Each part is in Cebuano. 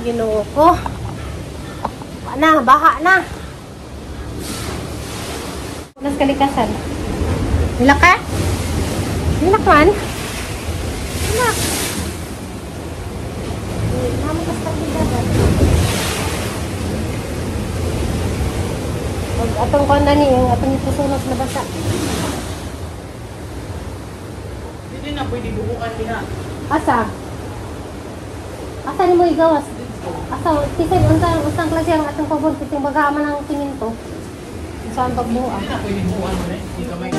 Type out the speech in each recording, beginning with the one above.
Ginoo ko. Na, baha na. Nas kalikasan. Nilak ka? Nilak man? Nilak. Atong kanda ni, yung atong ipusunos na basa. Hindi na pwede buhuan diha. Asa? Asa ni mo igawas? Asa, tisay, unsang klase ang atong pabon, kiting baga man ang siminto. Saan pagbuha? Hindi na pwede buhuan mo eh. Hindi kamay.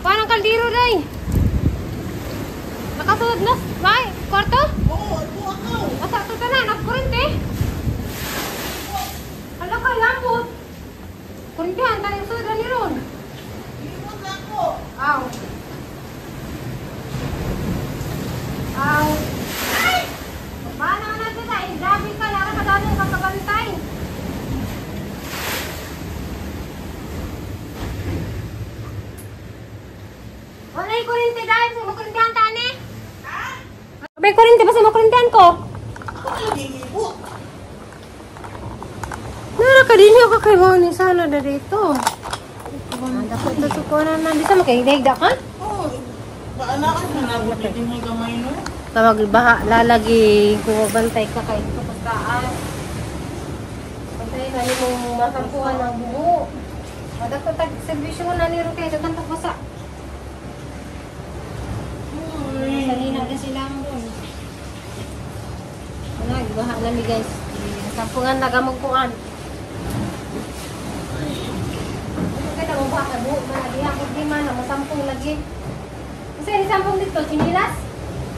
Paano kaldero day? Nakasunod na? May? Kwarto? Oo, ito ako. Asa ito tanan? Nagkurente? Hala ka, lambot. Kurintihan, tayo sunod na ni Ron. Limot na ako. Aw. Aw. Ay! Paano na sila? Eh, grabe ka. Lara ka dami ang kakabantay. Wala yung kurente dahil sa makurintihan tani. Ha? May kurente ba sa makurintihan ko? Ako. Nara ka din yung kakaibaw ni sana na dito. Dapat ito sukunan na. Di sa makahigda ka? Oo. Paanaan na nagot din yung gamay no? Tawag baha lalagi. Kumabantay ka kahit ito taas. Bantay na ni mong masampuhan ng buho. Madagtatag servisyo na ni Roque. Dagan tagpasa. Salina na sila ang doon. Wala, gibaha na mi guys. Sampungan na gamugkuan. Kaya mo ba ka buo man diha problema na masampung lagi. Kasi ni sampung dito chinilas?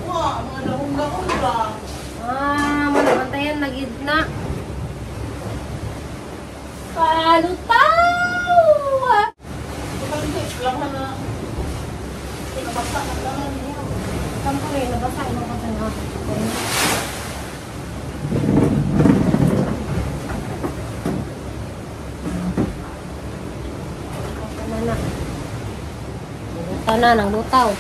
Wa, mga dahong-dahong ba? Ah, mo bantayan lagi na. Palutaw! Lang na. Pinabasa na lang. Sampung eh, nabasa imong katanaw. Na. Lutaw na, nang lutaw.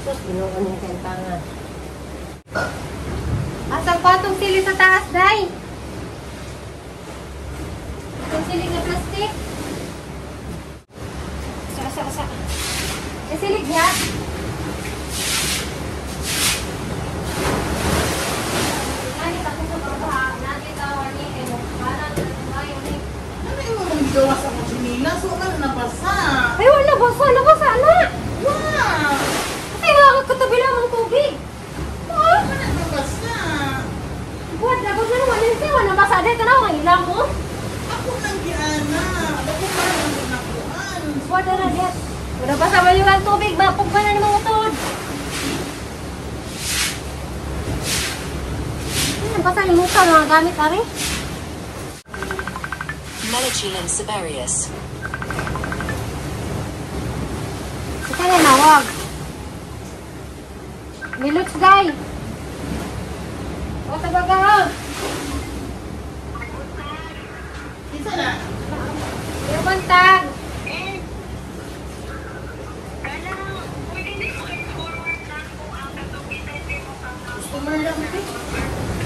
Sus, binuon yung kentangan. Asang patong sili sa taas, day? Itong sili na plastic. Asa, asa, asa. Eh, silig niya? Gawas ako chinilas, wala na nabasa. Ay, wala nabasa, nabasa na. Wow! Kasi wala katabi lang ang tubig. Wala na nabasa. Buwan, dapat na wala na wala nabasa. Dahil ka na, ang ilang mo. Ako nang giana. Ako pa lang ang ginakuan. Buwan na na, diyan. Wala nabasa man yung ang tubig, mapugba na ng mga utod. Nabasa yung mukha, mga gamit, ari. Melachilin Siberius. Ika na nawag. Niluts, day. O, tabaga, ha? Isa na. Yung bantag. Customer lang, eh.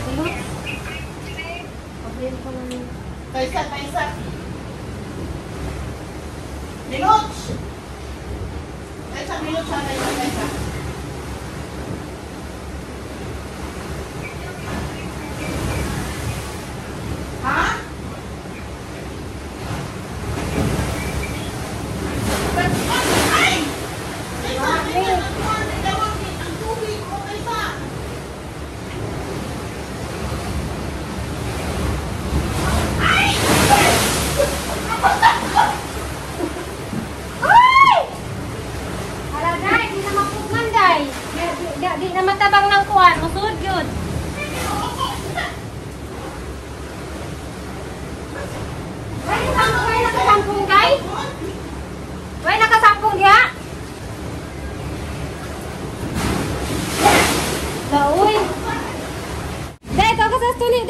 Niluts. Pabili ko lang. Taisa, taisa. Miloch! Taisa, Miloch, ha? Taisa, taisa. Ha?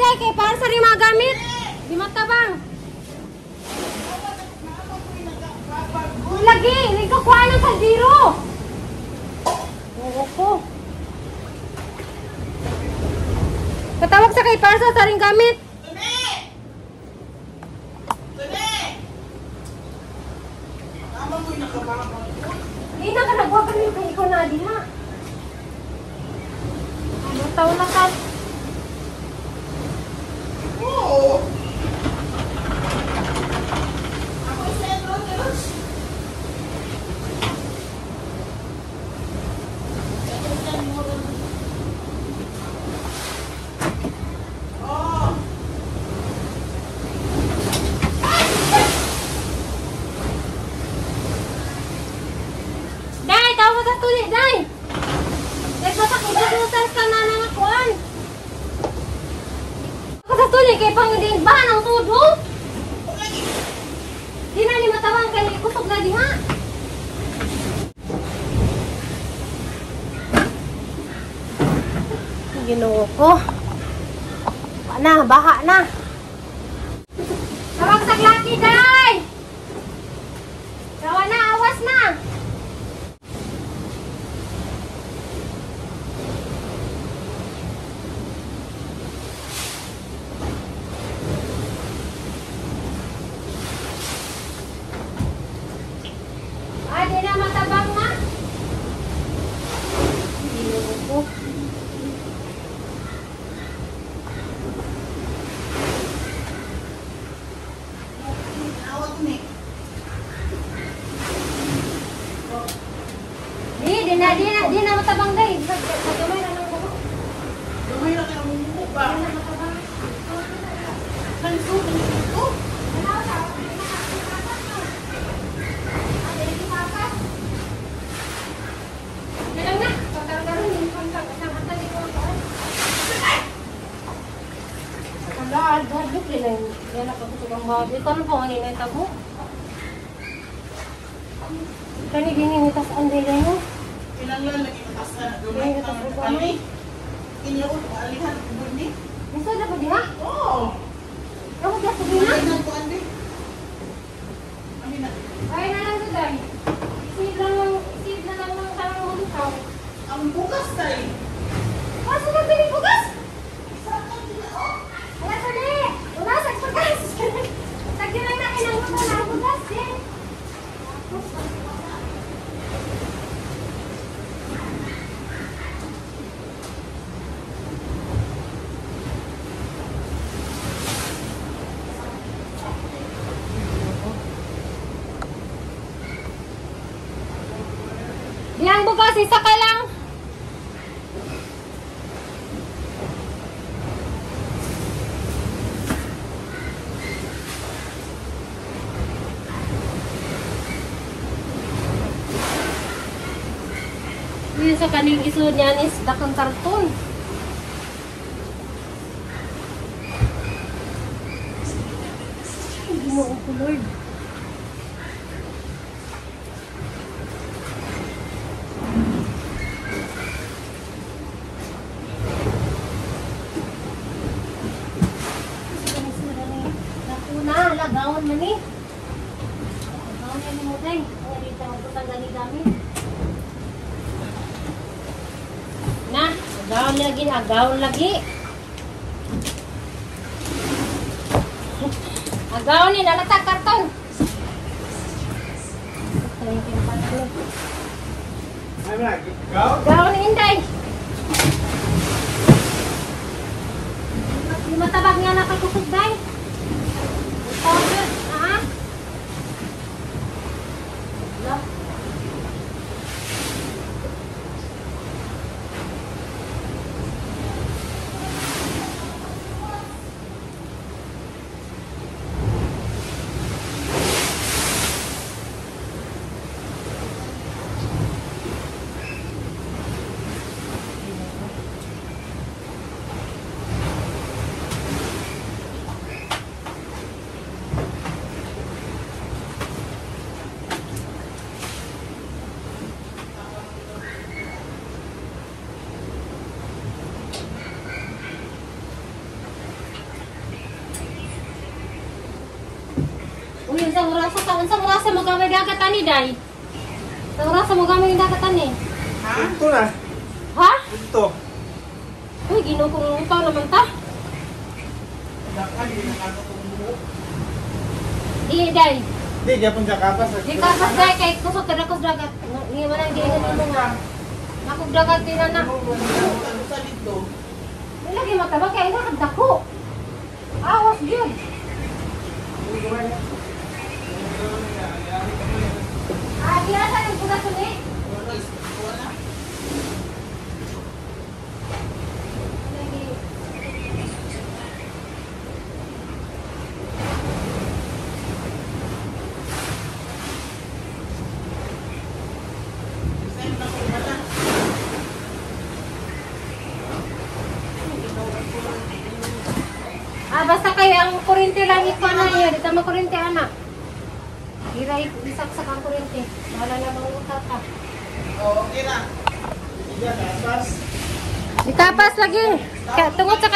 day kay para sa rin mga gamit. Di matabang. Lagi, hindi ko kuha ng kaldero. Oo ko. Patawag sa kay para sa rin gamit. Tuni! Tuni! Tama mo yung nakababag. Hindi na ka nagwa pa rin kay ikaw na diha. Ano taon na ka? Oo! Ako yung sentro, Teros. Oh! Day, tawag sa tuli, day! Day, basta kung gusto ka na nga kuan. Ako sa tuli, kay pang din ba ng tudo? Di na ni matabang kay kusog na diha. Ginoo ko. Wa na, baha na. Tawag sa laki, day! Tawa na, awas na. Ah, di na matabang na. Ginoo ko. Awat ni. Di, di na matabang day. Pagkamay na lang buko. Gamay na kayo mumuko ba? Di na matabang. Kanso, kanso. Dalang na. Pagkaroon yung pagkakasang ni ko ang Wala, hadlok rin na yun. Yan ako gusto kang babi. Ikaw ano po ang inay tabo? Kani dini ni tas anday na yun. Kinanglan lagi matas na gamay Ay, ka matas na ali. Inyo ko alihan ko ni. Gusto na ba diha? Oo. Ako ba sabi na? Alihan ko andi. Ami na. Ay na lang to day. Isip lang ng isip na lang ng karang mulutaw. Ang bukas tay. Asa na dili bugas? Isa ka din oh. Wala sa di. Wala sa bugas. Tagdi lang na kinang na bugas din. Diyang bugas, isa ka lang. Yun sa kaning isod niyan is dakong karton. Ay, Ginoo ko, Lord. Naku na, lagawon man ni. Lagawon na ni mo, day. Ang dito ang butang gani gamit. Na, agawon lagi, agawon lagi. Agawon ni nalatag karton. Agawon ni Inday. Di matabag nga nakakusog, day. Tawag ah. Wala. Uy, unsang orasa ka? Unsang orasa mo gamay dagat ani, day? Unsang orasa mo gamay dagat ani? Ha? Ito na. Ha? Ito. Uy, Ginoo kong utaw naman ta. Dakan, di na ako kung buo. Di, day. Di, gyapon sa kapas. Di ka pas day kay kusog ka dakos dagat. Ni man ang giingon nimo nga. Nakog dagat din na. Ano sa dito? Di lagi mataba kay ina dako. Awas gyud. Ah, di asa yung pugas ni? Wala. Lagi. Saan na ko wala? Ah, basta kay ang kuryente lang ikaw na yun. Dito mo kuryente, anak. Gira isaksak ang kuryente. Wala na bang utak ka. Oo, okay na. Di kapas. Ikapas lagi. Tungod sa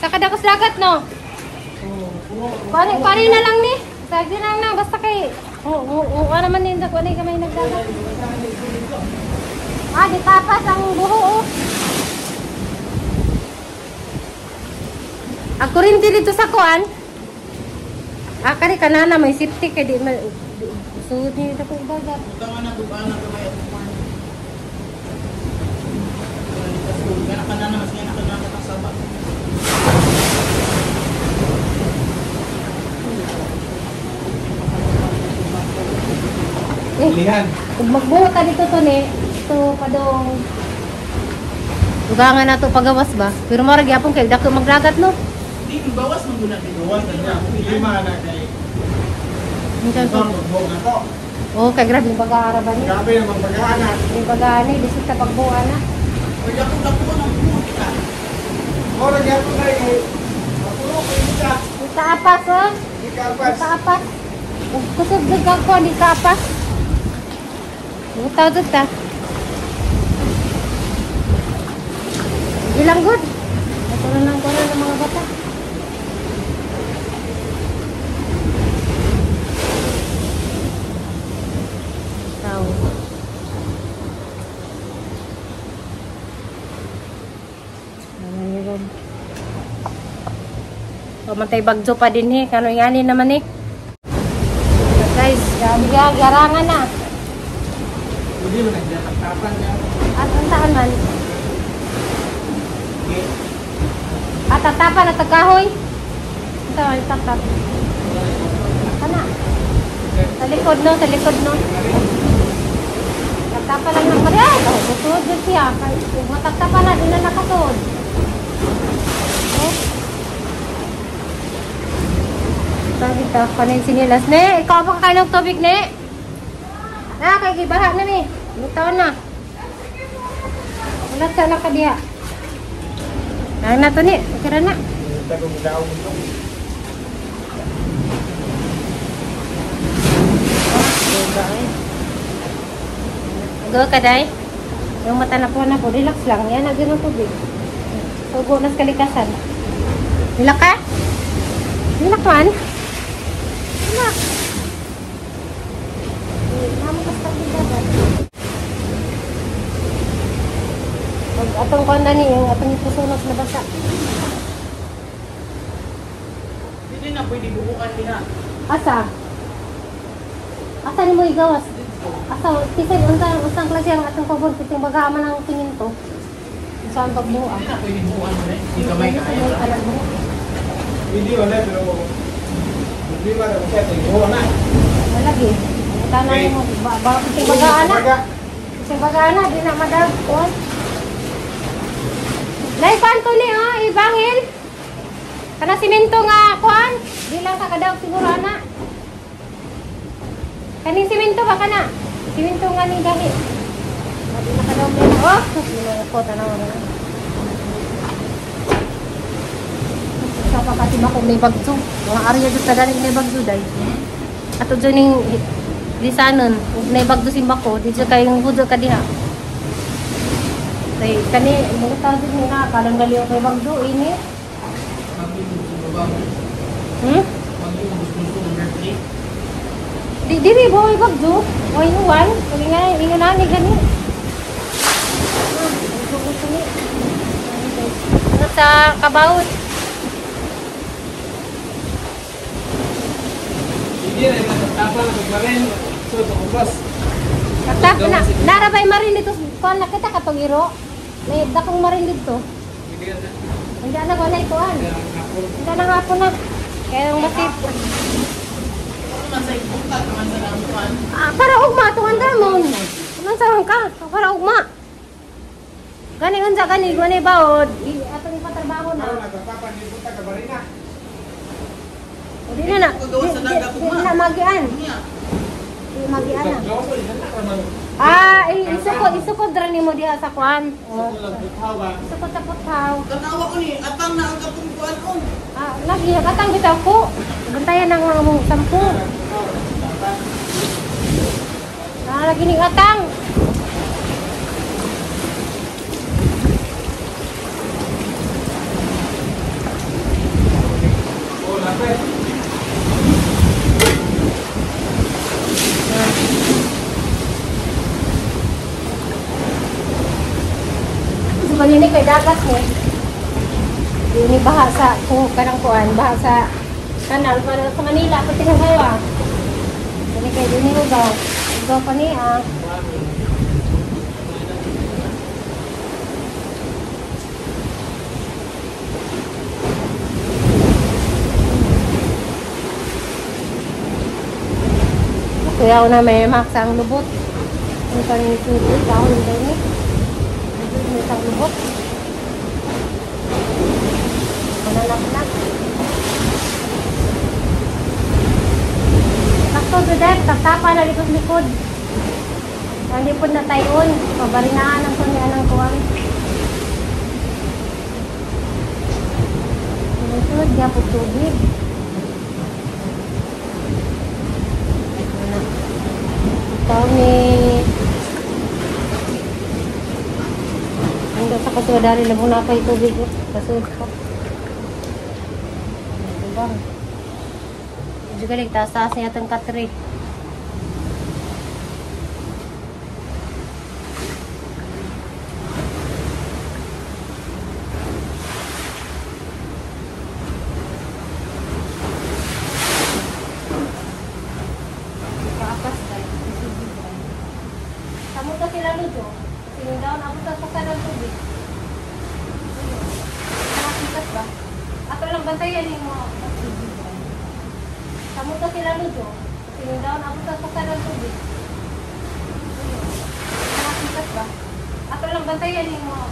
kadakos dagat, no? Kuani, kuani na lang ni. Sagi lang na, basta kay oo naman din kuani kamay nagdagat. Ah, di tapas ang buho, oh. Ang kuryente dito sa kuan. Ah, kani kanana may safety kay di ma sugod ni dako dagat. Utang na gubana ka may atuman. Kana ka na mas nga na ka saba. Eh, Lihan. kung magbuhat ta dito to ni, ito padong dugangan na to pagawas ba? Pero mao ra gyapon kay dako magdagat, no. Di bawas man guna dito. Gawas na niya. Lima na kay. Minsan Ito, ko. magbuo na to. Oh, kay grabe yung baga ba ni? Grabe naman pag-aana. Yung baga ni bisita pagbuha na. Or dako dako ng buo kita. Mora gyapon na kay. Mapuno ko isa. Di kaapas, oh. Di Di kapas. kaapas. Ug kusog jud ka ko di kaapas. Butaw jud ta. Ilang good. Ito na lang ko na ng mga bata. Tao. Pamantay bagyo pa din eh. Kano nga ni naman eh. Guys, grabe ka, garangan na. Hindi mo nagtatapang niya. At ang taan man. Okay. At tatapan at tagkahoy. Ito, ay tatap. Kana. Sa likod no, sa likod no. Tatapan lang ng pari. Ay, oh, suod siya. Kung matatapan na, di na nakasuod. Oh. Sabi ta, kanin sinilas. Ne, ikaw pa kakain ng tubig, ne? Na, kay gibaha na mi. Butaw na. Wala sa lang kadiha. Nang na to ni, kira na. Tagong daw ito. Go ka day. Yung mata na po, relax lang. Yan, nagyan ng tubig. Sugo na sa kalikasan. Relax ka? Relax man? Relax. Mama, basta dagat. Pag atong kuwan na ni, yung atong ipusunod na basa. Dili na pwede buuan diha. Asa? Asa ni mo igawas? Asa, kisay, unsang, unsang klase ang atong pabor, kiting baga man ang siminto. Unsa ang pagbuha? Dili na pwede buuan mo rin. Di gamay kaayo ra. Hindi wala pero problema na kasi tingko na. Wala gi. Tanan mo ba ba kiting baga ana. Kiting baga ana di na madag kuan. Nay kuan to ni oh, ibangin. Kana simento nga kuan, di lang ka kadag siguro ana. Kaning simento ba kana? Simento nga ning gahi. Di na kadaog ni oh, ginoo ko tanaw na. Sa pa kasi ba kung may bagyo. Mga area dito dali may bagyo day. Ato dyan yung lisanon, ug may bagyo simbako, dito kayong hudo ka diha. Kay kani mga tao din nga kalang galiw kay bagyo ini. Magyo sa baba. Hmm? Magyo gusto number 3. Diri ba may bagyo? Way uwan. Kaya nga, ingon na ni gani. Nasa kabawot. Hindi na yung natapa na magmarin. So, sa kubas. Katap na. Narabay marin dito. Kuan na kita katong iro. May dakong marin dito. Hindi na. Hindi na ko na ikuan. Kaya ang hapon. Hindi na hapon na. Kaya ang masip. Ako man sa ibungkag naman sa lampuan. Ah, para ugma itong andamon. Man sa ka? Para ugma. Gani unsa gani gani baod. Atong ipatrabaho na. Karon natatapan ni punta ka barina. Di na na. Di na magian. Niya. Di magian na. Sa Joso, ilan na ka man. Ah, isukod ra nimo diha sa kuan. Sa kulang butaw ba? Isukod sa puthaw. Tanawa ko ni atang na ang kapungkuan oh. Ah, lagi katang bitaw ko. Bantayan ang mga mong sampu. Ah, lagi ning atang. Oh, lapit. So kanini kay dagat mo. Ini baha sa kung kanang kuan, baha sa kanal para sa Manila pati ng hawa. Kani kay dini ugaw. Ugaw pa ni ah. Kuya na may maksa ang lubot. Ang kanin tubig, dahon ni. May isang lubot. Manalak na. Sakto brother, taptapa na likod likod. Hindi po na tayon. Pabarinaan ang kunya ng kuwang. Sunod, po tubig. Ano? Ito ni hanggang sa kaswadari lang na pa tubig. Oh. Kasud pa. Diba? Medyo galing, taas-taas niya itong katre. Kaapas tayo. Kamusta sila Lujo? Kasi yung daon ako sa suka ng tubig. Nakakitas ba? Ato lang bantayan yung mga Kamusta sila Lujo? Kasi yung daon ako sa suka ng tubig. Nakakitas ba? Ato lang bantayan yung mga